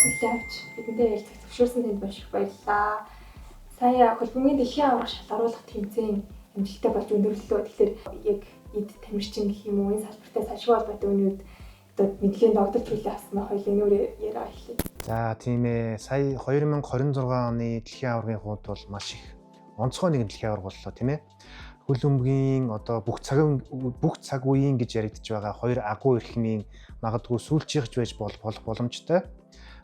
хүлээн авч бидэнтэй ярилцах зөвшөөрсөн танд маш их баярлалаа. Сая хөлбөмбөгийн дэлхийн аварга шалгаруулах тэмцээн амжилттай болж өндөрлөлөө. Тэгэхээр яг эд тамирчин гэх юм уу, энэ салбартай салшгүй холбоотой үний үед одоо мэдлэгийн догдолж хүлээн авсан байх хоёлын нүрээ яриа эхлэе. За, тийм ээ. Сая 2026 оны дэлхийн аваргын хувьд бол маш их онцгой нэгэн дэлхийн аварга боллоо, тийм ээ. Хөл өмгийн одоо бүх цаг үеийн гэж яригдж байгаа хоёр агуу эрхмийн, магадгүй сүүлчийнх байж болох боломжтой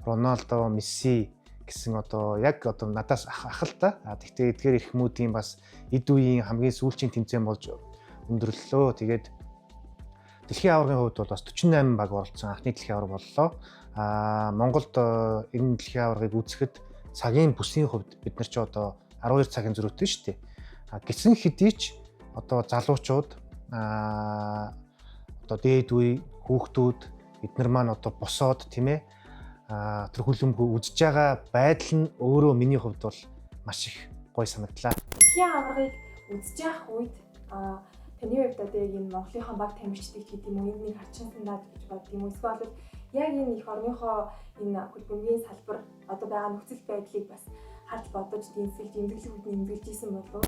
Роналдо, Месси гэсэн одоо яг одоо надаас ах л та. А тэгтээ эдгээр эрхмүүдийн бас эд үеийн хамгийн сүүлчийн тэмцээн болж өндөрлөлөө. Тэгээд дэлхийн аваргын хувьд бол бас 48 баг оролцсон анхны дэлхийн аварга боллоо. А Монголд энэ дэлхийн аваргыг үзэхэд цагийн бүсийн хувьд бид нар ч одоо 12 цагийн зөрүүтэй шүү дээ. А гисэн хэдий ч одоо залуучууд, одоо дээд үе хүүхдүүд эднэр маань одоо босоод, тийм ээ, тэр хөлбөмбөг үзэж байгаа байдал нь өөрөө миний хувьд бол маш их гоё санагдлаа. Дэлхийн аваргыг үзэж явах үед таны хувьд одоо яг энэ Монголынхаа баг тамирчдыг гэдэг юм уу, энэ нэг харчин сандаад гэж боддог юм уу? Эсвэл бол яг энэ эх орныхоо энэ хөлбөмбөгийн салбар одоо байгаа нөхцөл байдлыг бас харж бодож дэнсэлж, эмзэглэх үед нь эмзэглэж исэн болов уу?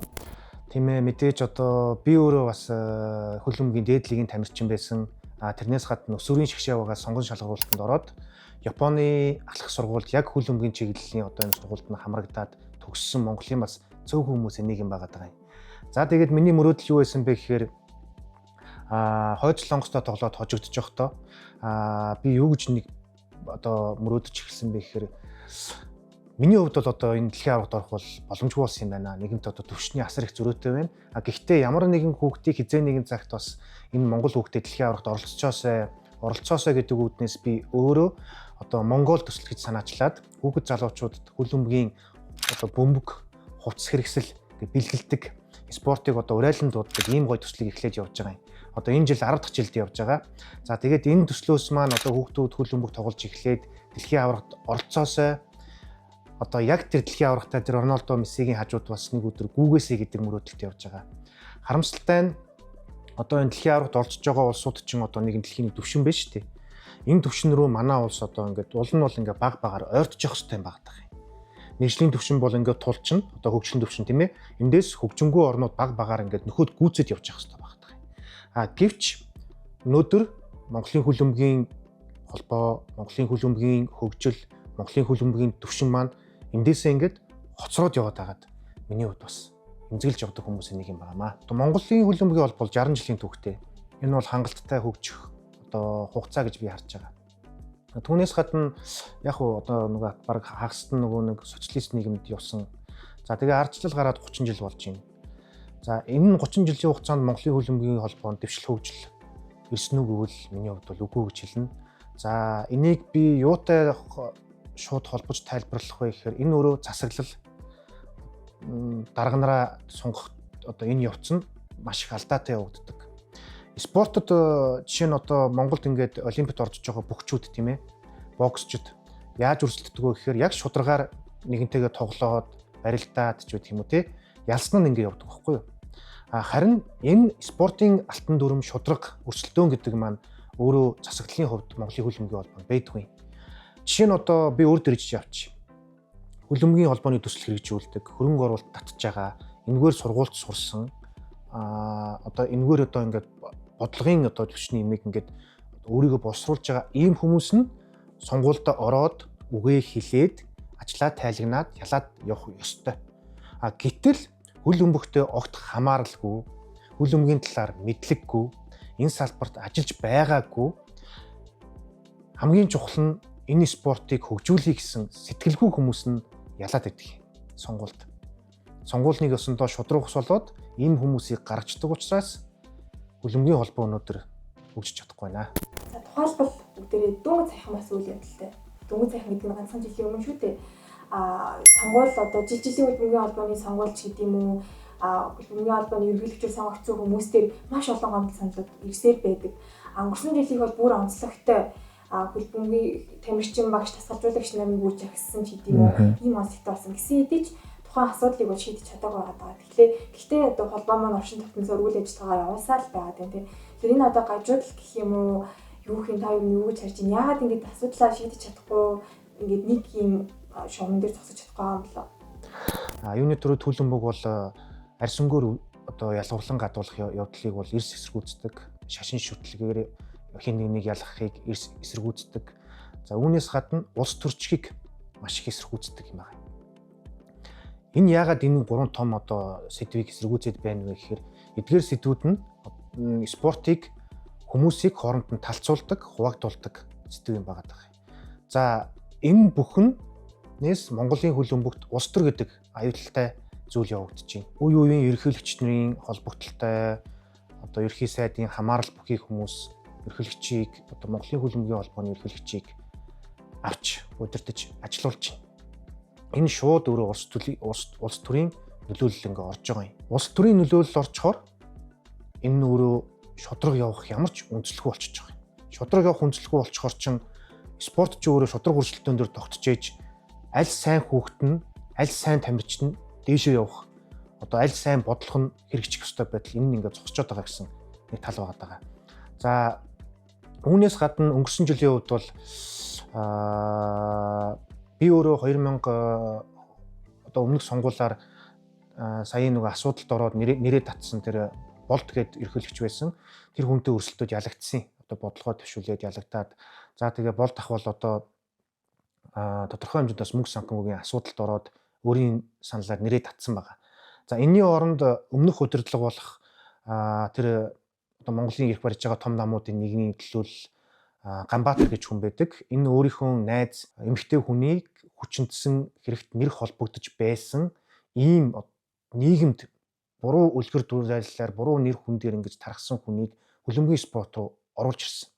Тийм ээ, мэдээж одоо би өөрөө бас хөлбөмбөгийн дээд лигийн тамирчин байсан. А тэрнээс гадна өсвөрийн шигшээ байгаа сонгон шалгаруулалтанд ороод Японы алхах сургуульд яг хөлбөмбөгийн чиглэлийн одоо энэ сургуульд нь хамрагдаад төгссөн Монголын бас цөөхөн хүмүүсийн нэг юм байгаа даа. За, тэгээд миний мөрөөдөл юу байсан бэ гэхээр хойд Солонгостой тоглоод хожигдож явахдаа би юу гэж нэг одоо мөрөөдөж эхэлсэн бэ гэхээр миний хувьд бол одоо энэ дэлхийн аваргад орох бол боломжгүй болсон юм байна. Нэгэнт одоо төвшний асар их зөрөөтэй байна. А гэхдээ ямар нэгэн хүүхдийг хизээ нэгэн цагт бас энэ монгол хүүхдээ дэлхийн аваргад оролцоосой, оролцоосой гэдэг үүднээс би өөрөө одоо Монгол төсөл гэж санаачлаад хүүхэд залуучуудад хөлбөмбөгийн одоо бөмбөг, хувцас хэрэгсэл бэлгэлдэг, спортыг одоо урайлан дууддаг ийм гоё төслийг эхлэж явж байгаа юм. Одоо энэ жил 10 дахь жилд явж байгаа. За, тэгээд энэ төслөөс маань одоо хүүхдүүд хөлбөмбөг тоглож эхлээд дэлхийн аваргад оролцоосой, одоо яг тэр дэлхийн аваргатай тэр Роналдо, Мессигийн хажууд бас нэг өдөр гүйгээсэй гэдэг мөрөөдөлт явж байгаа. Харамсалтай нь одоо энэ дэлхийн аваргад оролцож байгаа улсууд чинь одоо нэгэн дэлхийн түвшин байна шүү дээ. Энэ түвшин рүү манай улс одоо ингээд уул нь бол ингээд баг багаар ойртож явах хэрэгтэй юм байна. Мэргэжлийн түвшин бол ингээд тулчин, одоо хөгжлийн түвшин, тийм ээ. Эндээс хөгжингүй орнууд баг багаар ингээд нөхөд гүйцэд явж явах хэрэгтэй байна. А гэвч өнөөдөр Монголын хөлбөмбөгийн холбоо, Монголын хөлбөмбөгийн хөгжил, Монголын хөлбөмбөгийн түвшин маань эндээсээ ингээд хоцроод яваад байгаад миний хувьд бас эмзэглэж явдаг хүмүүсийн нэг юм байна. Одоо Монголын хөлбөмбөгийн холбоо бол 60 жилийн түүхтэй. Энэ бол хангалттай хөгжих одоо хугацаа гэж би харж байгаа. Түүнээс гадна яг уу одоо нөгөө баг хагаст нь нөгөө нэг социалист нийгэмд явсан. За, тэгээ ардчлал гараад 30 жил болж байна. За, энэ 30 жилийн хугацаанд Монголын хөлбөмбөгийн холбоонд дэвшил хөгжил ирсэн үү гэвэл миний хувьд бол үгүй гэж хэлнэ. За, энийг би юутай шууд холбож тайлбарлах вэ гэхээр энэ өөрөө засаглал, дарга нараа сунгах одоо энэ явц нь маш их алдаатай явагддаг. Спортод жишээ нь одоо Монголд ингээд олимпиад орж байгаа бөхчүүд, тийм ээ, боксчд яаж өрсөлддөг вэ гэхээр яг шударгаар нэгэнтэйгээ тоглоод, барилдаад ч гэх юм уу, тий, ялсан нь ингээд явдаг байхгүй юу? А харин энэ спортын алтан дүрм, шударга өрсөлдөөн гэдэг маань өөрөө засаглалын хувьд Монголын хөлбөмбөгийн холбоонд байдгүй. Жишээ нь одоо би өөр дээр жишээ авчих. Хөлбөмбөгийн холбооны төсөл хэрэгжүүлдэг, хөрөнгө оруулалт татж байгаа, энэгээр сургуульд сурсан, одоо энэгээр одоо ингээд бодлогын одоо түвшний юмыг ингээд өөрийгөө боловсруулж байгаа ийм хүмүүс нь сонгуульд ороод үгээ хэлээд, ажлаа тайлагнаад ялаад явах ёстой. А гэтэл хөл өмбөгтэй огт хамааралгүй, хөл өмгийн талаар мэдлэггүй, энэ салбарт ажиллаж байгаагүй, хамгийн чухал нь энэ спортыг хөгжүүлэе гэсэн сэтгэлгүй хүмүүс нь ялаад байдаг сонгуульд. Сонгуулийг ёсондоо шударга ус болоод ийм хүмүүсийг гаргацдаг учраас хөлбөмбөгийн холбоо өнөөдөр хөгжиж чадахгүй байна. За, тухайлбал бүгдээрээ дөнгөж саяхан бас үйл явдалтай. Дөнгөж саяхан гэдэг нь ганцхан жилийн өмнө шүү дээ. Сонгуул одоо жил жилийн хөлбөмбөгийн холбооны сонгуульч гэдэг юм уу, хөлбөмбөгийн холбооны ерөнхийлөгчөөр сонгогдсон хүмүүстээр маш олон гомдол саналууд ирсээр байдаг. А өнгөрсөн жилийг бол бүр онцлогтой хөлбөмбөгийн тамирчин, багш, дасгалжуулагч нарын бүр жагссан ч гэдэг юм уу, ийм онцлогтой болсон. Гэсэн хэдий ч тухайн асуудлыг бол шийдэж чадаагүй байгаа. Тэгэхээр гэхдээ одоо холбоо маань оршин тогтносоор үйл ажиллагаа явуулсаар л байгаа юм, тийм. Тэгэхээр энэ одоо гажуудал гэх юм уу, юу гэх юм, та юу гэж харж байна? Яагаад ингэж асуудлаа шийдэж чадахгүй ингээд нэг юм шугам дээр зогсож чадахгүй юм болоо. А юуны түрүү төлөмбөг бол арьсангаар одоо ялгуурлан гадуулах явдлыг бол эрс эсэргүүцдэг. Шашин шүтлгээр хин нэгнийг ялгахыг эрс эсэргүүцдэг. За үүнээс гадна улс төрчгийг маш их эсэргүүцдэг юм байна. Энэ яагаад энэ гурван том одоо сэдвийг эсэргүүцээд байна вэ гэхээр эдгээр сэдвүүд нь спортыг хүмүүсийг хооронд нь талцуулдаг, хуваагдуулдаг сэдв юм байгаа даа. За энэ бүхнээс Монголын хөл өмбөгт улс төр гэдэг аюултай зүйл явагдаж байна. Үе үеийн ерөнхийлөгч нарын холбогдлолтой одоо ерхий сайдын хамаарал бүхий хүмүүс ерөнхийлөгчийг одоо Монголын хөл өмгийн холбооны ерөнхийлөгчийг авч удирдах ажилуулж байна. Энэ шууд өөрөө улс төрийн нөлөөлөл ингээ орж байгаа юм. Улс төрийн нөлөөлөл орчхоор энэ нь өөрөө шудраг явах ямар ч үндэслэгүй болчихж байгаа юм. Шудраг явах үндэслэгүй болчихоор чин спорт ч өөрөө шудраг өрсөлдөөн дээр тогтчээж аль сайн хүүхэд нь, аль сайн тамирчид нь дээшээ явах одоо аль сайн бодлого нь хэрэгжих ёстой байдал энэ нь ингээ зогсчод байгаа гэсэн нэг тал байгаа даа. За үүнээс гадна өнгөрсөн жилийн хувьд бол би өөрөө 2000 одоо өмнөх сонгуулиар саяын нөгөө асуудалд ороод нэрээ татсан тэр болд гээд ерхийлэгч байсан. Тэр хүнтэй өрсөлдөд ялагдсан. Одоо бодлогоо төвшүүлээд ялагдаад за тэгээ болд ах бол одоо тодорхой хэмжээнд бас мөнгө санхүүгийн асуудалд ороод өөрийн саналаар нэрээ татсан байгаа. За энэний оронд өмнөх удирдлага болох тэр одоо Монголын эрх барьж байгаа том намуудын нэгний төлөөлөл Ганбаатар гэж хүн байдаг. Энэ өөрийнхөө найз эмэгтэй хүнийг хүчинтсэн хэрэгт нэр холбогдож байсан ийм нийгэмд буруу үлгэр дуурайлалаар буруу нэр хүн дээр ингэж тархсан хүнийг хөлбөмбөгийн спорт руу оруулж ирсэн.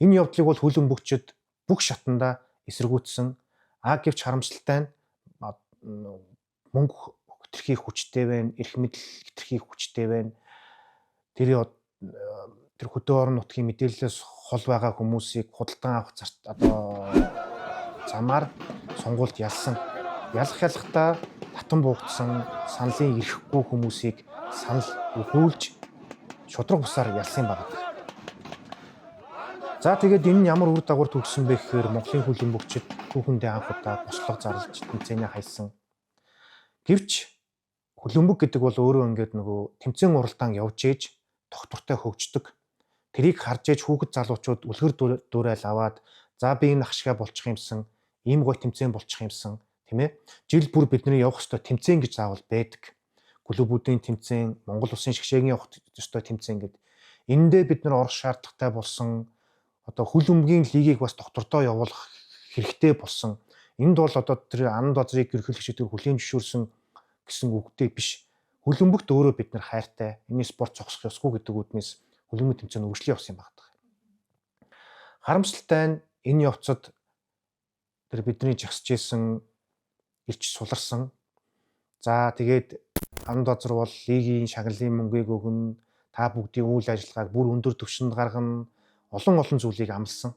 Энэ явдлыг бол хөлбөмбөгчд бүх шатанда эсэргүүцсэн. А гэвч харамсалтай нь мөнгө хэтэрхий хүчтэй байна, эрх мэдэл хэтэрхий хүчтэй байна. Тэр тэр хөдөө орон нутгийн мэдээллээс хол байгаа хүмүүсийг худалдан авах одоо замаар сонгуульд ялсан. Ялах ялахдаа татан буугдсан, саналын ирэхгүй хүмүүсийг санал өгүүлж шудраг бусаар ялсан юм байна. За тэгээд энэ нь ямар үр дагавар төрсөн бэ гэхээр Монголын хөлбөмбөгчид түүхэндээ анх удаа бослого зарлж тэмцээнээ хайсан. Гэвч хөлбөмбөг гэдэг бол өөрөө ингээд нөгөө тэмцээн уралдаан явж ээж тогтвортой хөгждөг. Тэрийг харж ээж хүүхэд залуучууд үлгэр дуурайл аваад за би энэ ах шигээ болчих юмсан, ийм гой тэмцээн болчих юмсан, тийм ээ. Жил бүр бидний явах ёстой тэмцээн гэж заавал байдаг. Клубүүдийн тэмцээн, Монгол улсын шгшээгийн явах ёстой тэмцээн гэд. Эндээ бид нар орох шаардлагатай болсон. Одоо хөл өмгийн лигийг бас доктордоо явуулах хэрэгтэй болсон. Энд бол одоо тэр анд базрыг ерөнхийлөгчдийг хүлээн зөвшөөрсөн гэсэн үгтэй биш. Хөлбөмбөгт өөрөө бид нар хайртай. Энэ спорт зогсох ёсгүй гэдэг үүднээс хөлбөмбөгийн тэмцээн үргэлжлэн явсан юм байна. Харамсалтай нь энэ явцад тэр бидний жагсаж исэн ирч суларсан. За тэгээд анд базар бол лигийн шагналын мөнгийг өгнө, та бүгдийн үйл ажиллагааг бүр өндөр түвшинд гаргана, олон олон зүйлийг амласан.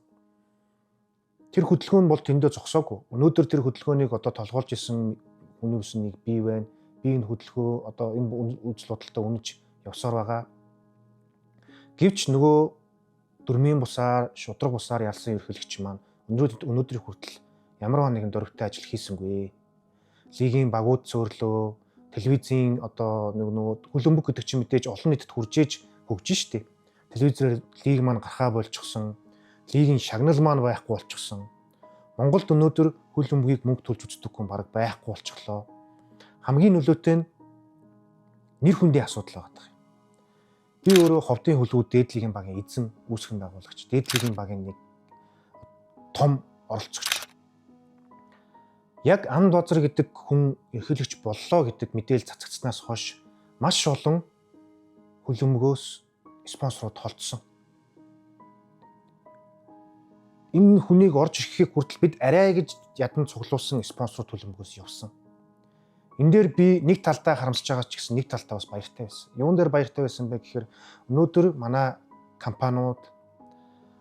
Тэр хөдөлгөөн бол тэндээ зогсоогүй. Өнөөдөр тэр хөдөлгөөнийг одоо толгойлж исэн хүмүүс нэг бий байна. Би энэ хөдөлгөөн одоо энэ үзэл бодолтой үнэж явсаар байгаа. Гэвч нөгөө дөрмийн бусаар, шудраг бусаар ялсан ерөнхийлөгч маань өнөөдрийн хүртэл ямар нэгэн дөрвтэй ажил хийсэнгүй. Лигийн багууд цөөрлөө, телевизийн одоо нэг нөгөө хөлбөмбөг гэдэг чинь мэдээж олон нийтэд хүржээж хөгжин штеп. Телевизээр лиг маань гарахаа болчихсон. Лигийн шагнал маань байхгүй болчихсон. Монголд өнөөдөр хөл өмгийг мөнгө төлж үздэг хүн бараг байхгүй болчихлоо. Хамгийн нөлөөтэй нь нэр хүндийн асуудал байгаа юм. Би өөрөө ховдын хөлгүүд дээд лигийн багийн эзэн үүсгэн байгуулагч, дээд лигийн багийн нэг том оролцогч. Яг Анд Базар гэдэг хүн эрхийлэгч боллоо гэдэг мэдээлэл цацагдсанаас хойш маш олон хөл өмгөөс спонсорууд холдсон. Энэ хүнийг орж ирэхийг хүртэл бид арай гэж ядан цуглуулсан спонсор төлөмгөөс явсан. Энэ дээр би нэг талдаа харамсаж байгаа ч гэсэн нэг талдаа бас баяртай байсан. Юун дээр баяртай байсан бэ гэхээр өнөөдөр манай компаниуд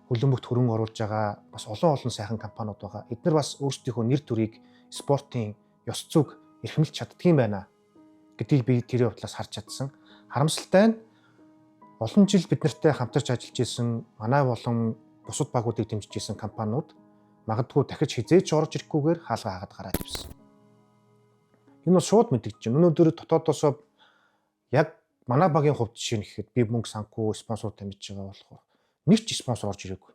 хөлбөмбөгт хөрөнгө оруулж байгаа бас олон олон сайхан компаниуд байгаа. Эдгээр бас өөрсдийнхөө нэр төрийг спортын ёс зүйг эрхэмлж чаддгийм байна гэдгийг би тэр явдлаас харж чадсан. Харамсалтай нь олон жил бид нартай хамтарч ажиллаж исэн манай болон бусад багуудыг дэмжиж исэн компаниуд Магадгүй дахиж хизээч орж ирэхгүйгээр хаалгаа хаагаад гараад ирсэн. Энэ бол шууд мэдэгдэж байна. Өнөөдөр дотоодосоо яг манай багийн хувьд жишээ нь гэхэд би мөнгө санхүү спонсор дамжиж байгаа болохоор нэг ч спонсор орж ирээгүй.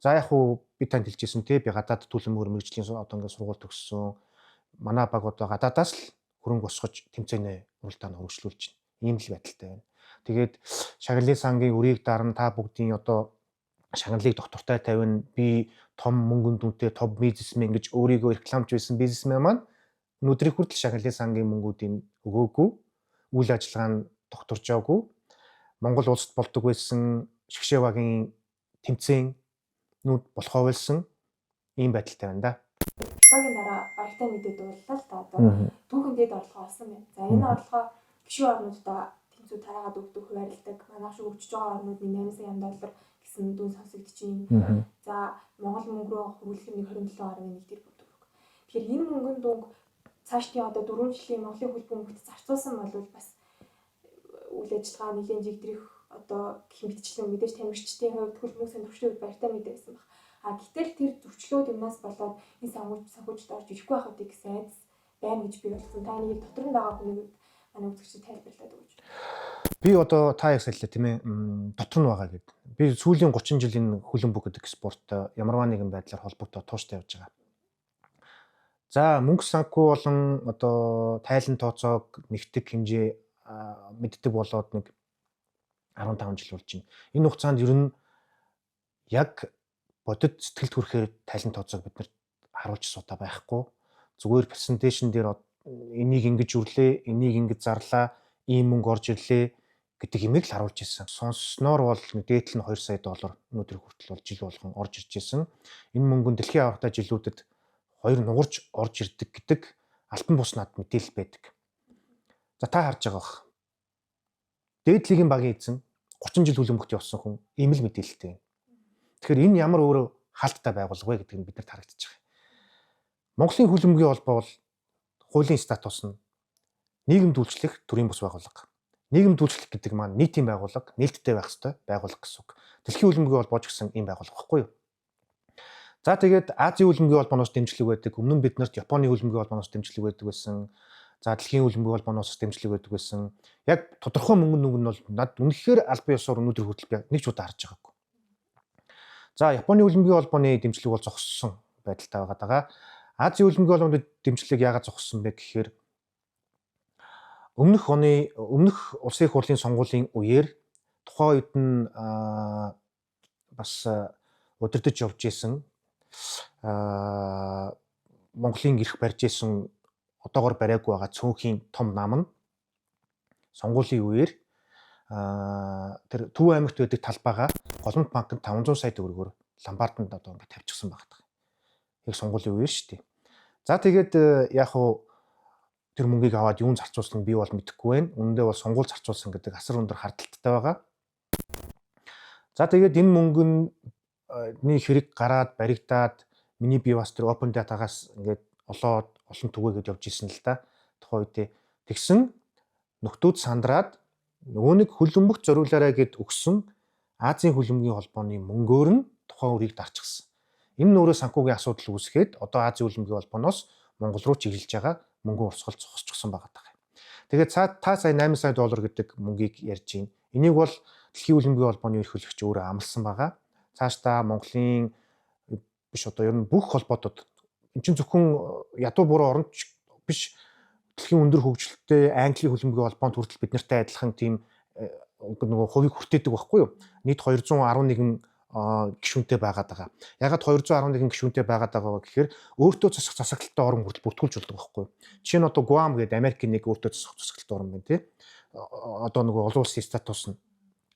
За яг уу би танд хэлжсэн те, би гадаад төлөмөр мэрэгжлийн одоо ингээд сургууль төгссөн. Манай баг одоо гадаадаас л хөрөнгө босгож тэмцээнээ уралдаанд хөрвүүлж байна. Ийм л байдалтай байна. Тэгээд шагналын сангийн өрийг дарна, та бүгдийн одоо шагналыг доктортой тавина. Би том мөнгөн дүнтэй том бизнесмен гэж өөрийгөө рекламж байсан бизнесмен маань өнөөдрийг хүртэл шагналын сангийн мөнгүүдийг өгөөгүй, үйл ажиллагаа нь докторжоогүй. Монгол улсад болдог байсан шгшээ багийн тэмцээнүүд болохоо болсон ийм байдалтай байна да. Багийн дараа баяртай мэдээ дууллаа л да. Одоо түүхэн дээд орлогоо олсон байна. За энэ орлогоо гишүүн орнуудаа тэнцүү тараагаад өгдөг, хуваарлдаг. Манайх шиг хөгжиж байгаа орнууд 8 сая доллар гэсэн дүн сонсогдож. За Монгол мөнгө рүү хөрвүүлэх нь 27.1 тэрбум төгрөг. Тэгэхээр энэ мөнгөн дүнг цаашдын одоо 4 жилийн Монголын хөл бөмбөгт зарцуулсан бол бас үйл ажиллагаа нэлээд жигдрэх одоо гэх мэтчлэн мэдээж тамирчдын хувьд, хөл бөмбөг сонирхчдын хувьд баяртай мэдээ байсан баг. А гэтэл тэр зөрчлүүд юмнаас болоод энэ санхүүжилт орж ирэхгүй байх үгүй гэсэн айдас байна гэж би бодсон. Та энийг дотор нь байгаа хүний хувьд манай үзэгчдэд тайлбарлаад өгөөч. Би одоо та яг сэллээ тийм ээ, дотор нь байгаа гэд. Би сүүлийн 30 жилийн хөлбөмбөг гэдэг спорттой ямарваа нэгэн байдлаар холбоотой тууштай явж байгаа. За мөнгө санхүү болон одоо тайлан тооцоог нэгтгэх хэмжээ мэддэг болоод нэг 15 жил болж байна. Энэ хугацаанд ер нь яг бодит сэтгэлд хүрэхээр тайлан тооцоог бид нарт харуулж суудаа байхгүй. Зүгээр презентацийн дээр энийг ингэж үрлээ, энийг ингэж зарлаа, ийм мөнгө орж ирлээ гэдэг имийг л харуулж ирсэн. Сонссноор бол дээдл нь 2 сая доллар өнөөдөр хүртэл бол жил болгон орж ирж исэн. Энэ мөнгө нь дэлхийн аваргатай жилүүдэд хоёр нугарч орж ирдэг гэдэг алтан бус над мэдээлэл байдаг. За та харж байгаа бах. Дээд лигийн багийн эзэн 30 жил хөлбөмбөгт явсан хүн ийм л мэдээлэлтэй. Тэгэхээр энэ ямар өөрөө хаалттай байгууллага вэ гэдэг нь биднэрт харагдаж байгаа. Монголын хөлбөмбөгийн холбоо бол хуулийн статус нь нийгэмд үйлчлэх төрийн бус байгууллага. Нийгэмд үйлчлэх гэдэг маань нийтийн байгууллага, нээлттэй байх ёстой байгууллага гэсэн үг. Дэлхийн хөлбөмбөгийн холбоо ч гэсэн ийм байгууллага байхгүй юу? За тэгээд Азийн хөлбөмбөгийн холбооноос дэмжлэг байдаг. Өмнө нь бид нарт Японы хөлбөмбөгийн холбооноос дэмжлэг байдаг байсан. За дэлхийн хөлбөмбөгийн холбооноос дэмжлэг байдаг байсан. Яг тодорхой мөнгө нүг нь бол над үнэхээр албан ёсоор өнөөдөр хүртэл би нэг ч удаа харж байгаагүй. За Японы хөлбөмбөгийн холбооны дэмжлэг бол зогссон байдалтай байгаа даа. Азийн хөлбөмбөгийн холбооны дэмжлэг яагаад зогссон бэ гэхээр өмнөх оны өмнөх улсын их хурлын сонгуулийн үеэр тухайн үед нь бас удирдах явж исэн Монголын эрх барьж исэн одоогор бариагүй байгаа цөөнхийн том нам нь сонгуулийн үеэр тэр Төв аймагт байдаг талбайгаа Голомт банкнд 500 сая төгрөгөөр ломбарданд одоо ингээд тавьчихсан байгаа. Яг сонгуулийн үеэр шүү дээ. За тэгээд яг уу тэр мөнгийг аваад юун зарцуулсан би бол мэдэхгүй байна. Үнэндээ бол сонгуул зарцуулсан гэдэг асар өндөр хардталтай байгаа. За тэгээд энэ мөнгөний хэрэг гараад баригдаад миний бие бас тэр open data-гаас ингээд олоод олон түгээгээд явж исэн л да. Тухайн үедээ тэгсэн нөхдүүд сандраад нөгөө нэг хөлбөмбөгт зориулаарай гэд өгсөн Азийн хөлбөмбөгийн холбооны мөнгөөр нь тухайн үрийг дарчихсан. Энэ нь өөрөө санхүүгийн асуудал үүсгээд одоо Азийн хөлбөмбөгийн холбооноос Монгол руу чиглэж байгаа мөнгөн урсгал зогсчихсон байгаа даа. Тэгээд та сая 8 сая доллар гэдэг мөнгийг ярьж байна. Энийг бол Дэлхийн хөлбөмбөгийн холбооны ерөнхийлөгч өөрөө амласан байгаа. Цаашдаа Монголын биш одоо ер нь бүх холбоотод эн чинь зөвхөн ядуу буруу оронч биш, дэлхийн өндөр хөгжилтэй Английн хөлбөмбөгийн холбоонд хүртэл бид нартай адилхан тийм нөгөө хувийг хүртээдэг байхгүй юу? Нийт 211 гишүүнтэй байгаад байгаа. Ягаад 211 гишүүнтэй байгаад байгаа вэ гэхээр өөртөө засах засаглалтай орон хүртэл бүртгүүлж болдог байхгүй юу? Жишээ нь одоо Гуам гэдэг Америкийн нэг өөртөө засах засаглалтай орон байна тий. Одоо нөгөө олон улсын статус нь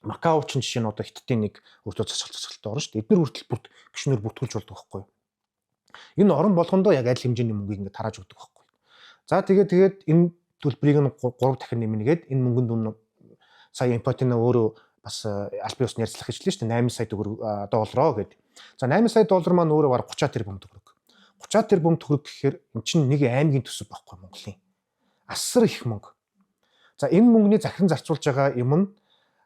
Макао ч жишээ нь одоо Хятадын нэг өөртөө засах засаглалтай орон шүү дээ. Эднэр хүртэл бүрт гишүүнээр бүртгүүлж болдог байхгүй юу? Энэ орон болгондоо яг адил хэмжээний мөнгийг ингээд тарааж өгдөг байхгүй юу? За тэгээд энэ төлбөрийг нь 3 дахин нэмнэ гээд энэ мөнгөнд дүн сая Импотино өөрөө бас албан ёсны ярьцлах гэж лээ шүү дээ, 8 сая төгрөг доллароо гэд. За 8 сая доллар маань өөрөө бараг 30 тэрбум төгрөг. 30 тэрбум төгрөг гэхээр эн чинь нэг аймгийн төсөв байхгүй Монголын. Асар их мөнгө. За энэ мөнгөний захиран зарцуулж байгаа юм нь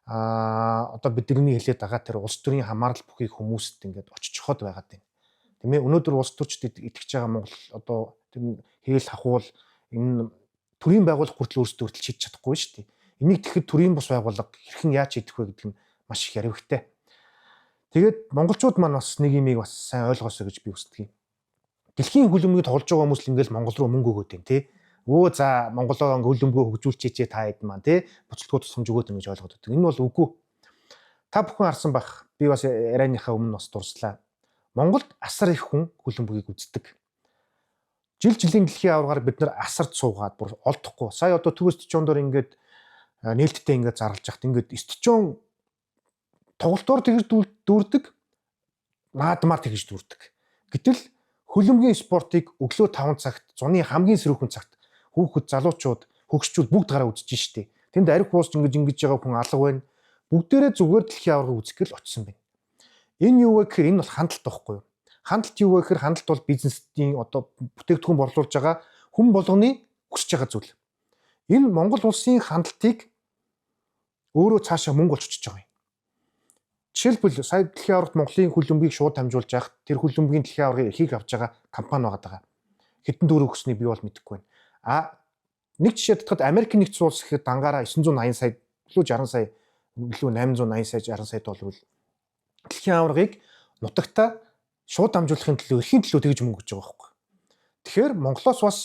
одоо бидний хэлээд байгаа тэр улс төрийн хамаарал бүхий хүмүүст ингээд очичход байгаад байна. Тийм ээ, өнөөдөр улс төрчд итгэж байгаа Монгол одоо тэр хээл хахуул энэ төрийн байгууллага хүртэл өөрсдөө хүртэл шийдэж чадахгүй шүү дээ. Энийг тэгэхэд төрийн бус байгууллага хэрхэн яаж шийдэх вэ гэдэг нь маш их яривхтай. Тэгээд монголчууд маань бас нэг юмыг бас сайн ойлгосоо гэж би хүсдэг юм. Дэлхийн хөлбөмбөгийг тоглож байгаа хүмүүс л ингээл Монгол руу мөнгө өгөөд байна тий. Өө за Монголоо ингээ хөлбөмбөгөө хөгжүүлчихээч та хэд маань тий. Буцалтгүй тусламж өгөөд ингэж ойлгоод байдаг. Энэ бол үгүй. Та бүхэн харсан бах. Би бас ярианыхаа өмнө бас дурслаа. Монголд асар их хүн хөлбөмбөгийг үздэг. Жил жилийн дэлхийн аваргаар бид нар асард суугаад бүр олдохгүй. Сая одоо Төв стадион дээр ингээд нээлттэй ингээд зарлж яхад ингээд стадион тоглолтоор тэгж дүүрдэг, наадмаар тэгж дүүрдэг. Гэтэл хөлбөмбөгийн спортыг өглөө 5 цагт зуны хамгийн сэрүүхэн цагт хүүхэд залуучууд хөгшчүүд бүгд гараа үзэж штэ. Тэнд арх уус ингэж ингэж байгаа хүн алга байна. Бүгдээрээ зүгээр дэлхийн аваргыг үзэх гээл очисон байна. Энэ юу вэ гэхээр энэ бол хандлт байхгүй юу? Хандлт юу вэ гэхээр хандлт бол бизнесийн одоо бүтээгдэхүүн борлуулж байгаа хүн болгоны хүсэж байгаа зүйл. Энэ Монгол улсын хандлтыг өөрөө цаашаа мөнгө болчихж байгаа юм. Жишээлбэл сая дэлхийн аваргад Монголын хөлбөмбөгийг шууд дамжуулж яхад тэр хөлбөмбөгийн дэлхийн аваргыг эрхийг авч байгаа компани байгаа даа. Хэдэн төгрөг өгсөнийг би бол мэдэхгүй байна. А нэг жишээ татхад Америк нэгдсэн улс гэхэд дангаараа 980 сая илүү 60 сая илүү 880 сая 60 сая доллар үл дэлхийн аваргыг нутагта шууд дамжуулахын төлөө эрхийн төлөө тэгж мөнгө өгч байгаа байхгүй. Тэгэхээр Монголоос бас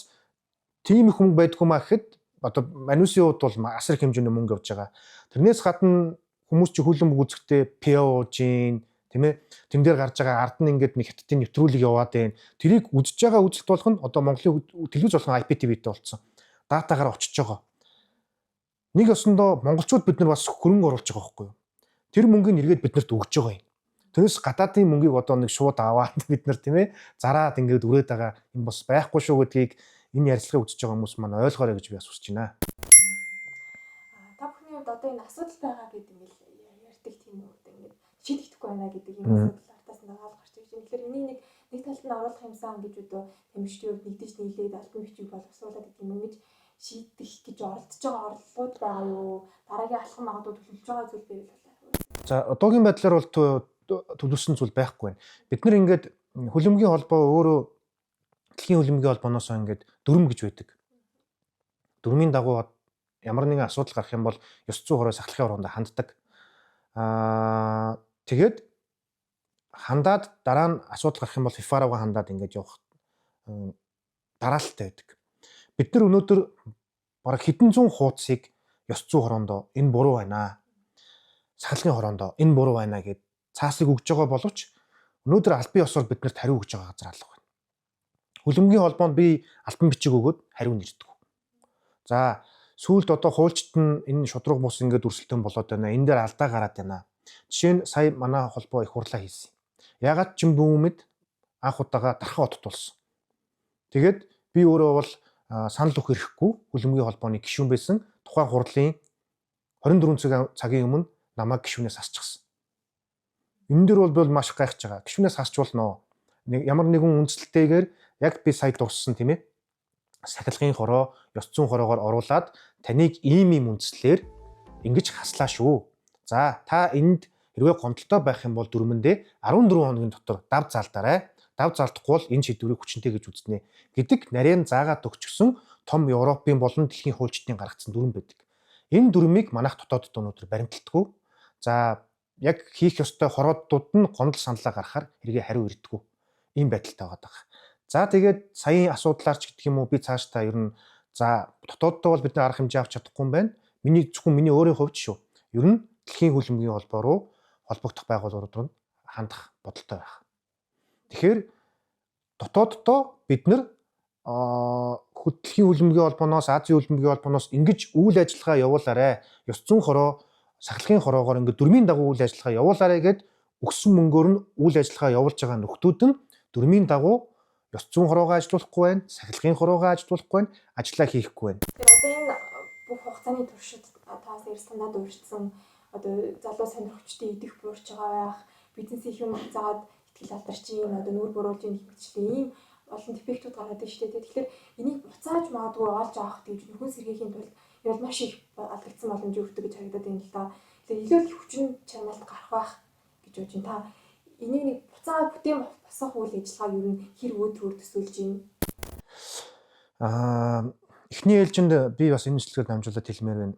тийм их мөнгө байдгүй маа гэхэд одоо Манусын хувьд бол асар их хэмжээний мөнгө явж байгаа. Тэрнээс гадна хүмүүс чи хөлбөмбөг үзэхдээ POG-ийн тийм ээ тэн дээр гарч байгаа ард нь ингээд нэг хятадын нэвтрүүлэг яваад байна. Тэрийг үзэж байгаа үзэлт болох нь одоо Монголын телевиз болгон IPTV-тэй болсон. Датагаар очиж байгаа. Нэг ёсондоо монголчууд бид нар бас хөрөнгө оруулж байгаа байхгүй юу? Тэр мөнгийг эргээд биднэрт өгж байгаа юм. Тэрнээс гадаадын мөнгийг одоо нэг шууд аваад бид нар тийм ээ зараад ингээд үрээд байгаа юм бас байхгүй шүү гэдгийг энэ ярилцлагыг үзэж байгаа хүмүүс маань ойлгоорой гэж би бас хүсэж байна. Та бүхний хувьд одоо энэ асуудал байгаа гэдэг ингээл ярьдаг тийм үү одоо ингээд шийдэгдэхгүй байна гэдэг юм асуудал артаас нь дагаал гарч ирж байна. Тэгэхээр энийг нэг талд нь оруулах юмсан гэж одоо тамирчдын хувьд нэгдэж нийлээд албан бичиг боловсруулад гэдэг юм ингэж шийдэх гэж оролдож байгаа оролдлууд байгаа юу? Дараагийн алхам магадгүй төлөвлөж байгаа зүйл байвал болоо. За одоогийн байдлаар бол төлөвлөсөн зүйл байхгүй байна. Бид нар ингээд хөлбөмбөгийн холбоо өөрөө дэлхийн хөлбөмбөгийн холбооноос ингээд дүрм гэж байдаг. Дүрмийн дагуу ямар нэгэн асуудал гарах юм бол ёс зүйн хорой сахилгын хороонд ханддаг. Тэгээд хандаад дараа нь асуудал гарах юм бол FIFA руугаа хандаад ингээд явах дараалалтай байдаг. Бид нар өнөөдөр бараг хэдэн зуун хуудсыг ёс зүйн хороондоо энэ буруу байна. Сахилгын хороондоо энэ буруу байна гэд цаасыг өгж байгаа боловч өнөөдөр албан ёсоор биднэрт хариу өгж байгаа газар алга байна. Хөлбөмбөгийн холбоонд би албан бичиг өгөөд хариу нэрдэг. За сүүлд одоо хуульчид нь энэ шудраг бус ингээд өрсөлдөөн болоод байна. Энэ дээр алдаа гараад байна. Жишээ нь сая манай холбоо их хурлаа хийсэн. Ягаад ч юм бүүмэд анх удаага Дархан хотод болсон. Тэгээд би өөрөө бол санал өгөх эрхгүй хөлбөмбөгийн холбооны гишүүн байсан. Тухайн хурлын 24 цагийн өмнө намайг гишүүнээс асчихсан. Энэ дээр бол маш гайхаж байгаа. Гишүүнээс асч болно. Нэг ямар нэгэн үндсэлтэйгээр яг би сая дурссан тийм ээ. Сахилгын хороо, ёс зүйн хороогоор оруулаад таныг ийм ийм үндслээр ингэж хаслаа шүү. За та энд хэрвээ гомдолтой байх юм бол дүрмэндээ 14 хоногийн дотор дав залдаарай. Дав залдахгүй бол энэ шийдвэрийг хүчинтэй гэж үзнэ гэдэг нарийн заагаад өгчихсөн том Европын болон дэлхийн хуульчдын гаргацсан дүрэм байдаг. Энэ дүрмийг манайх дотоодд өнөөдөр баримталдаггүй. За яг хийх ёстой хороодууд нь гомдол саналаа гаргахаар хэрэгээ хариу ирдэггүй. Ийм байдалтай байгаа даа. За тэгээд саяын асуудлаар ч гэдэг юм уу би цаашдаа ер нь за дотооддоо бол бид нар арга хэмжээ авч чадахгүй юм байна. Миний зөвхөн миний өөрийн хувьд шүү. Ер нь дэлхийн хөлбөмбөгийн холбоо руу холбогдох байгууллагууд руу хандах бодолтой байх. Тэгэхээр дотооддоо бид нар дэлхийн хөлбөмбөгийн холбооноос Азийн хөлбөмбөгийн холбооноос ингэж үйл ажиллагаа явуулаарэ. Ёс зүйн хороо, сахилгын хороогоор ингэ дүрмийн дагуу үйл ажиллагаа явуулаарэ гэд өгсөн мөнгөөр нь үйл ажиллагаа явуулж байгаа нөхдүүд нь дүрмийн дагуу ёс зүйн хороогоо ажилуулахгүй байна, сахилгын хороогоо ажилуулахгүй байна, ажиллаа хийхгүй байна. Тэгэхээр одоо энэ бүх хугацааны туршид таас ярьсанаа дурдсан одоо залуу сонирхчдын идэх буурч байгаа байх, бизнесийн юм заагаад итгэл алдарч юм, одоо нүүр буруулж юм хэмжлээ ийм олон дефектүүд гараад байна шүү дээ. Тэгэхээр энийг буцааж магадгүй олж авах гэж нөхөн сэргээхийн тулд энэ бол маш их алдагдсан боломж өгдөг гэж харагдаад байна л да. Тэгэхээр илүү их хүчин чармайлт гарах байх гэж бодож байна. Та энийг нэг Хувцас бүтээн босгох үйл ажиллагааг ер нь хэр өөдрөөр төсөөлж байна? Эхний ээлжинд би бас энэ нэвтрүүлгээр дамжуулаад хэлмээр байна.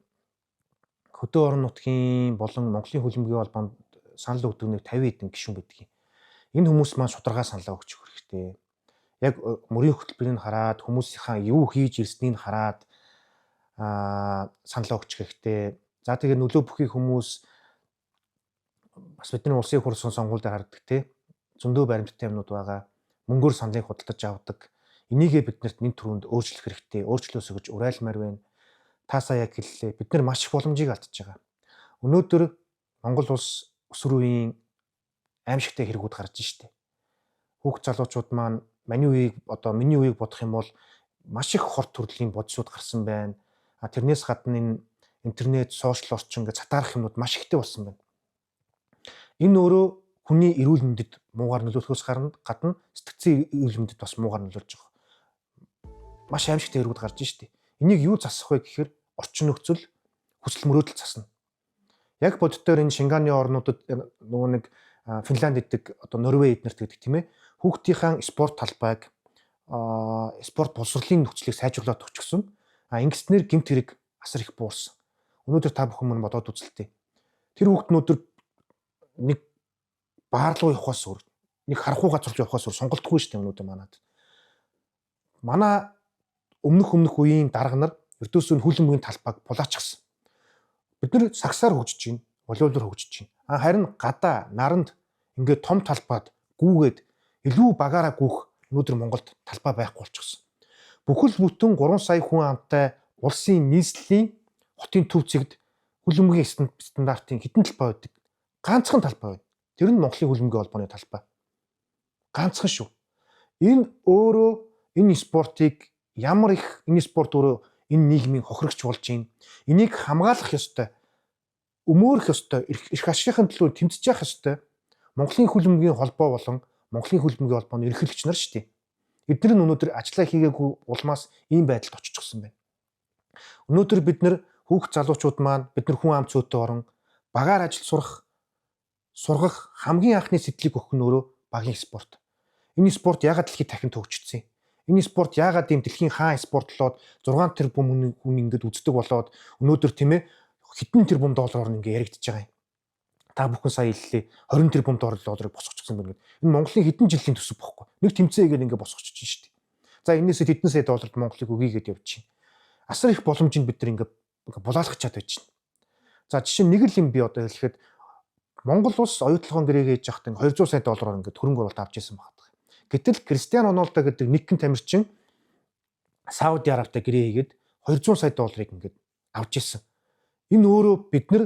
Хөдөө орон нутгийн болон Монголын хөлбөмбөгийн холбоонд санал өгдөг нэг 50 хэдэн гишүүн байдаг юм. Энэ хүмүүс маань шударгаа саналаа өгчих хэрэгтэй. Яг мөрийн хөтөлбөрийг хараад хүмүүсийнхаа юу хийж ирснийг хараад саналаа өгчих хэрэгтэй. За тэгээ нөлөө бүхий хүмүүс бас бидний улсын их хурлын сонгуул дээр харагддаг те. Зөндөө баримттай юмнууд байгаа. Мөнгөөр саналыг худалдаж авдаг. Энийгээ биднэрт нэг түрүүнд өөрчлөх хэрэгтэй. Өөрчлөөсэй гэж уриалмаар байна. Та сая яг хэллээ. Бид нар маш их боломжийг алдчихж байгаа. Өнөөдөр Монгол улс өсвөр үеийн аимшигтай хэрэгүүд гарч штэ. Хүүхд залуучууд маань миний үеийг одоо миний үеийг бодох юм бол маш их хор төрлийн бодисууд гарсан байна. А тэрнээс гадна энэ интернет, сошиал орчин гэж сатаарах юмнууд маш ихтэй болсон байна. Энэ өөрөө хүний эрүүл мэндэд муугаар нөлөөлөхөөс гадна сэтгцийн эрүүл мэндэд бас муугаар нөлөөлж байгаа. Маш аимшигтай хэрэгүүд гарч штэ. Энийг юу засах вэ гэхээр орчин нөхцөл, хүсэл мөрөөдөл засна. Яг боддоор энэ Шинганы орнуудад нөгөө нэг Финланд гэдэг одоо Норвеги эднэрт гэдэг тийм ээ. Хүүхдийнхаа спорт талбайг спорт боловсролын нөхцөлийг сайжруулад өчгсөн. А ингэснээр гэмт хэрэг асар их буурсан. Өнөөдөр та бүхэн мөн бодоод үзэлтэй. Тэр хүүхд өнөөдөр нэг баар руу явахаас өөр, нэг харахуу газар руу явахаас өөр сонголтгүй шүү дээ өнөөдөр манад. Манай өмнөх үеийн дарга нар ердөөсөө хөлбөмбөгийн талбайг булаачихсан. Бид нар сагсаар хөгжиж байна, волейболоор хөгжиж байна. А харин гадаа наранд ингээд том талбайд гүүгээд илүү багаараа гүүх өнөөдөр Монголд талбай байхгүй болчихсон. Бүхэл бүтэн 3 сая хүн амтай улсын нийслэлийн хотын төв зэгд хөлбөмбөгийн стандартын хэдэн талбай байдаг? Ганцхан талбай байна. Тэр нь Монголын хөлбөмбөгийн холбооны талбай. Ганцхан шүү. Энэ өөрөө энэ спортыг ямар их энэ спорт өөрөө энэ нийгмийн хохирогч болж байна. Энийг хамгаалах ёстой, өмөөрөх ёстой, эрх ашигын төлөө тэмцэж явах ёстой. Монголын хөлбөмбөгийн холбоо болон Монголын хөлбөмбөгийн холбооны эрхлэгч нар шүү дээ. Эдгээр нь өнөөдөр ажиллаа хийгээгүй улмаас ийм байдалд оччихсон байна. Өнөөдөр бид нар хүүхд залуучууд маань бид нар хүн ам цөөтэй орон багаар ажил сургах хамгийн анхны сэтлийг өгөх нь өөрөө багийн спорт. Энэ спорт яагаад дэлхийд дахин төгжчихсэн юм? Энэ спорт яагаад ийм дэлхийн хаан спорт болоод 6 тэрбум хүн ингээд үздэг болоод өнөөдөр тийм ээ хэдэн тэрбум доллараар ингээд яригдчихэж байгаа юм. Та бүхэн сая хэллээ 20 тэрбум долларыг босгочихсон байна гэдэг. Энэ Монголын хэдэн жилийн төсөв бохгүй. Нэг тэмцээн хийгээд ингээд босгочихж шүү дээ. За энээсээ хэдэн сая долларт Монголыг өгье гэдээ явж байна. Асар их боломжинд бид нар ингээд булаалгах чад байж байна. За жишээ нь нэг л юм би одоо хэлэхэд Монгол улс оюутлогын гэрээгээ хийж байхад 200 сая доллараар ингээд хөрөнгө оруулалт авч ирсэн байна. Гэтэл Кристиано Роналдо гэдэг нэгэн тамирчин Сауди Арабтай гэрээ хийгээд 200 сая долларыг ингээд авч ирсэн. Энэ өөрөө бид нар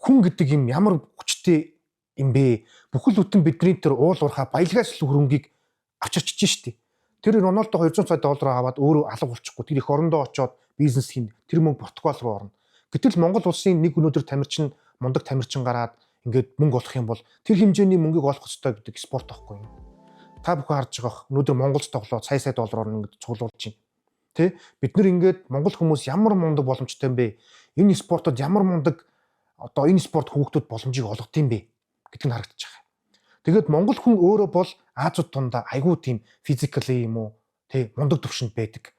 хүн гэдэг юм ямар хүчтэй юм бэ? Бүхэл бүтэн бидний тэр уул уурхай баялгаас л хөрөнгийг авч очиж штеп. Тэр Роналдо 200 сая доллараар аваад өөрөө алга болчихгүй. Тэр их орондоо очоод бизнес хийн. Тэр мөнгө Португал руу орно. Гэтэл Монгол улсын нэг өнөөдөр тамирчин мундаг тамирчин гараад ингээд мөнгө олох юм бол тэр хэмжээний мөнгийг олох ёстой гэдэг спорт байхгүй юм. Та бүхэн харж байгаа өнөөдөр Монголд тоглоод сая сая доллараар ингээд цуглуулж байна. Тэ? Бид нар ингээд Монгол хүмүүс ямар мундаг боломжтой юм бэ? Энэ спортод ямар мундаг одоо энэ спорт хүүхдүүд боломжийг олгох юм бэ гэдг нь харагдаж байгаа. Тэгээд Монгол хүн өөрөө бол Азууд тундаа айгүй тийм физикали юм уу тэ мундаг төвшөнд байдаг.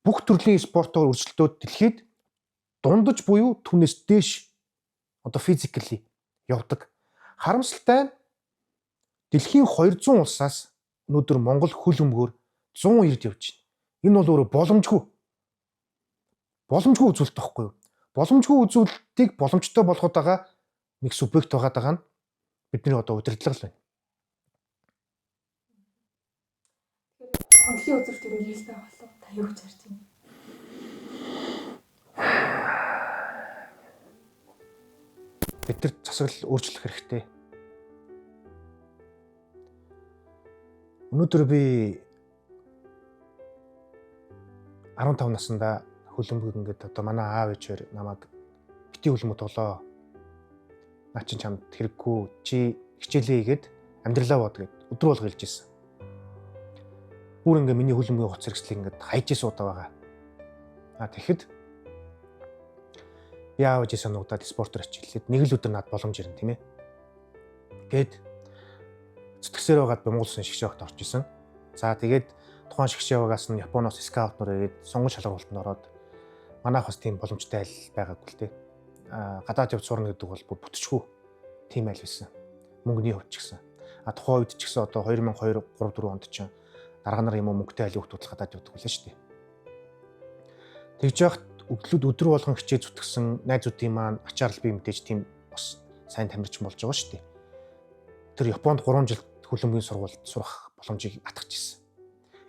Бүх төрлийн спортоор өрсөлдөөд дэлхийд дундаж буюу түүнээс дээш одоо физикали явдаг. Харамсалтай нь дэлхийн 200 улсаас өнөөдөр Монгол хөл өмгөөр 190-д явж байна. Энэ бол өөрөө боломжгүй. Боломжгүй үзүүлэлт байхгүй юу? Боломжгүй үзүүлэлтийг боломжтой болгоод байгаа нэг субъект байгаа даа нь бидний одоо удирдлага л байна. Тэгэхээр хонхлын үзүүрт ер нь гэрэл байгаа болов та юу гэж харж байна? Бид нар засаглал өөрчлөх хэрэгтэй. Өнөөдөр би 15 наснда хөлбөмбөг ингээд одоо манай аав ээж хоёр намайг бити хөлбөмбөг тоглоо. Наа чин чамд хэрэггүй чи хичээлээ хийгээд амьдралаа бод гэд өдөр болго хэлж ирсэн. Бүр ингээ миний хөлбөмбөгийн гоц хэрэгслийг ингээд хайж исэн удаа байгаа. А тэгэхэд би аав ээжээ санагдаад спортоор хичээлээд нэг л өдөр над боломж ирнэ тийм ээ. Гэт Тэгсээр байгаад би Монгол Улсын шгшээгт орж исэн. За тэгээд тухайн шгшээгээс нь Японоос скаут нар ирээд сонгон шалгаруултанд ороод манайх бас тийм боломжтой айл байгаагүй л дээ. Гадаад явж сурна гэдэг бол бүр бүтчихгүй тийм айл байсан. Мөнгөний хувьд ч гэсэн. А тухайн үед ч гэсэн одоо 2002 3 4 онд ч дарга нар юм уу мөнгөтэй айлын хүмүүс гадаад явдаг үлээ шүү дээ. Тэгж яхад өглөөд өдөр болгон хичээл зүтгэсэн найзуудын маань ачаарл би мэдээж тийм бас сайн тамирчин болж байгаа шүү дээ. Тэр Японд 3 жил хөлбөмбөгийн сургуульд сурах боломжийг атгах ирсэн.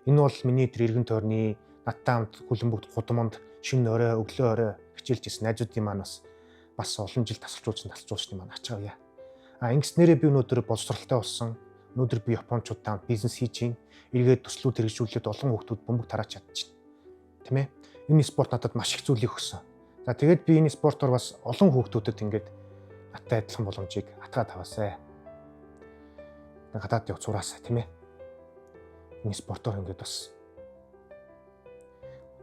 Энэ бол миний тэр эргэн тойрны надтай хамт хөлбөмбөгт гудамд шинэ орой өглөө орой хичээлж ирсэн найзуудын маань бас олон жил тасалжуулсан маань ач авъя. А ингэснээрээ би өнөөдөр боловсралтай болсон. Өнөөдөр би японочдод бизнес хийж байна. Эргээд төслүүд хэрэгжүүлээд олон хүүхдүүд бөмбөг тарааж чадчихна. Тийм ээ. Энэ спорт надад маш их зүйлийг өгсөн. За тэгээд би энэ спортоор бас олон хүүхдүүдэд ингээд надтай адилхан боломжийг атгаад аваасай. Гадаад явж сураасай, тийм ээ. Энэ спортоор ингээд бас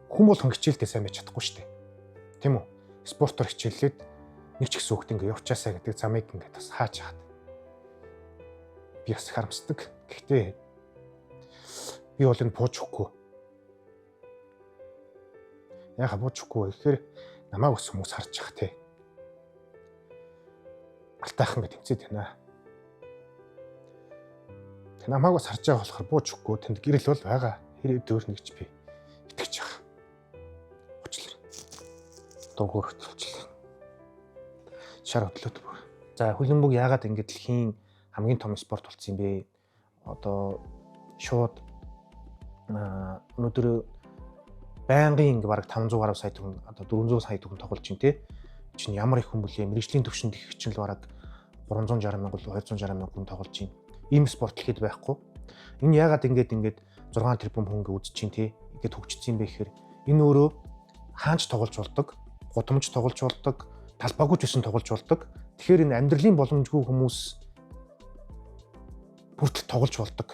хүн болгон хичээлдээ сайн байж чадахгүй шүү дээ. Тийм үү? Спортоор хичээллээд нэг ч ихсэн хүүхд ингээд явчаасай гэдэг замыг ингээд бас хааж хаад. Би бас харамсдаг. Гэхдээ би бол энэ бууж өгөхгүй. Яха бууж өгөхгүй гэхээр намайг бас хүмүүс харж байгаа те. Алтайхан гэж тэмцээд байна. Тэг намайг бас харж байгаа болохоор бууж өгөхгүй тэнд гэрэл бол байгаа. Хэрэг дөөр нэгч би итгэж байгаа. Уучлаарай. Дугуур хөтлөвчлээ. Шар хөдлөөд бүр. За хөлбөмбөг яагаад ингэж дэлхийн хамгийн том спорт болсон юм бэ? Одоо шууд өнөөдөр байнгын ингээ бараг 500 гаруй сая төгрөг одоо 400 сая төгрөг тоглож байна те. Чинь ямар их хүн бүлээ мэрэгжлийн төвшөнд их чинь л бараг 360 мянга 260 мянга хүн тоглож байна. Ийм спорт дэлхийд байхгүй. Энэ яагаад ингээд 6 тэрбум хүн ингээ үзэж чинь те. Ингээд хөгжсөн юм бэ гэхээр энэ өөрөө хаанч тоглож болдог, гудамж тоглож болдог, талбайгүй ч гэсэн тоглож болдог. Тэгэхээр энэ амьдралын боломжгүй хүмүүс бүртэл тоглож болдог.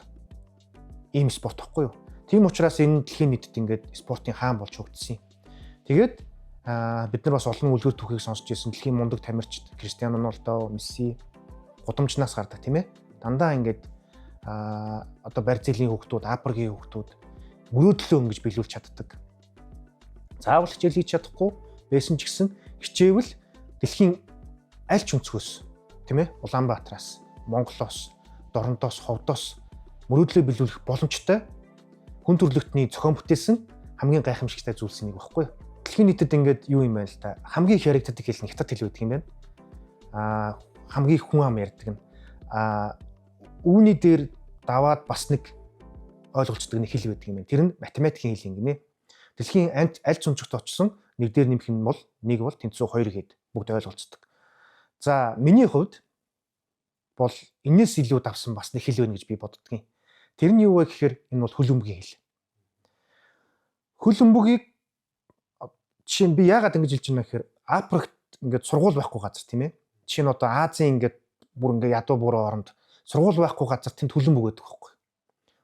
Ийм спорт байхгүй юу? Тийм учраас энэ дэлхийн нийтэд ингээд спортын хаан болж хөгжсөн юм. Тэгээд бид нар бас олон үлгэр түүхийг сонсч ирсэн. Дэлхийн мундаг тамирчид Криштиано Роналдо, Месси гудамжнаас гардаг тийм ээ. Дандаа ингээд одоо Бразилийн хүүхдүүд, Африкийн хүүхдүүд мөрөөдлөө ингэж биелүүлж чаддаг. Заавал хичээл хийж чадахгүй байсан ч гэсэн хичээвэл дэлхийн аль ч өнцгөөс тийм ээ Улаанбаатараас, Монголоос, Дорнодоос, Ховдоос мөрөөдлөө биелүүлэх боломжтой хүн төрөлхтний зохион бүтээсэн хамгийн гайхамшигтай зүйлс нэг багхгүй юу? Дэлхийн нийтэд ингээд юу юм байна л та. Хамгийн их яригддаг хэл нь хятад хэл байдаг юм байна. Хамгийн их хүн ам ярьдаг нь. Үүний дээр даваад бас нэг ойлголцдог нэг хэл байдаг юм байна. Тэр нь математикийн хэл юм гинэ. Дэлхийн аль цүнцэгт очсон нэг дээр нэмэх нь бол нэг бол тэнцүү 2 гээд бүгд ойлголцдог. За миний хувьд бол энэс илүү давсан бас нэг хэл байна гэж би боддгийн. Тэр нь юу вэ гэхээр энэ бол хөл өмгийн хэл. Хөл өмбөгийг жишээ нь би яагаад ингэж хэлж байна гэхээр Африкт ингээд сургууль байхгүй газар тийм ээ. Жишээ нь одоо Азийн ингээд бүр ингээд ядуу буруу оронд сургууль байхгүй газар тэнд хөл өмбөг байдаг байхгүй.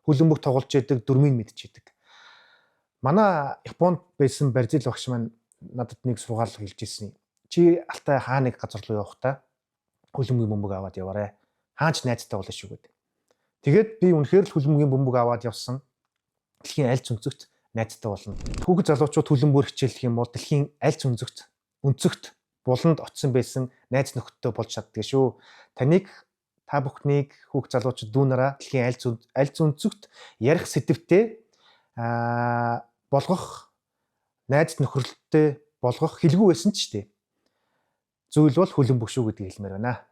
Хөл өмбөг тоглож яадаг, дөрмийг мэдчихэдэг. Манай Японд байсан Бразил багш маань надад нэг сургаал хэлж ирсэн. Чи Алтай хаа нэг газар руу явахдаа хөл өмгийн бөмбөг аваад яваарэ. Хаач найзтай болно шүү гэдэг. Тэгээд би үнэхээр л хөл өмгийн бөмбөг аваад явсан. Дэлхийн аль цөнцөгт найзтай болно. Хүүхэд залуучууд хөлбөмбөөр хичээлэх юм бол дэлхийн аль цөнцөгт өнцөгт буланд очсон байсан найз нөхдөдтэй болж чаддаг шүү. Таныг та бүхнийг хүүхд залуучууд дүү нараа дэлхийн аль зөнцөгт ярих сэдвтэй болгох найз нөхөрлөлттэй болгох хэлгүй байсан ч тийм. Зүйл бол хөлбөмбөг шүү гэдгийг хэлмээр байна.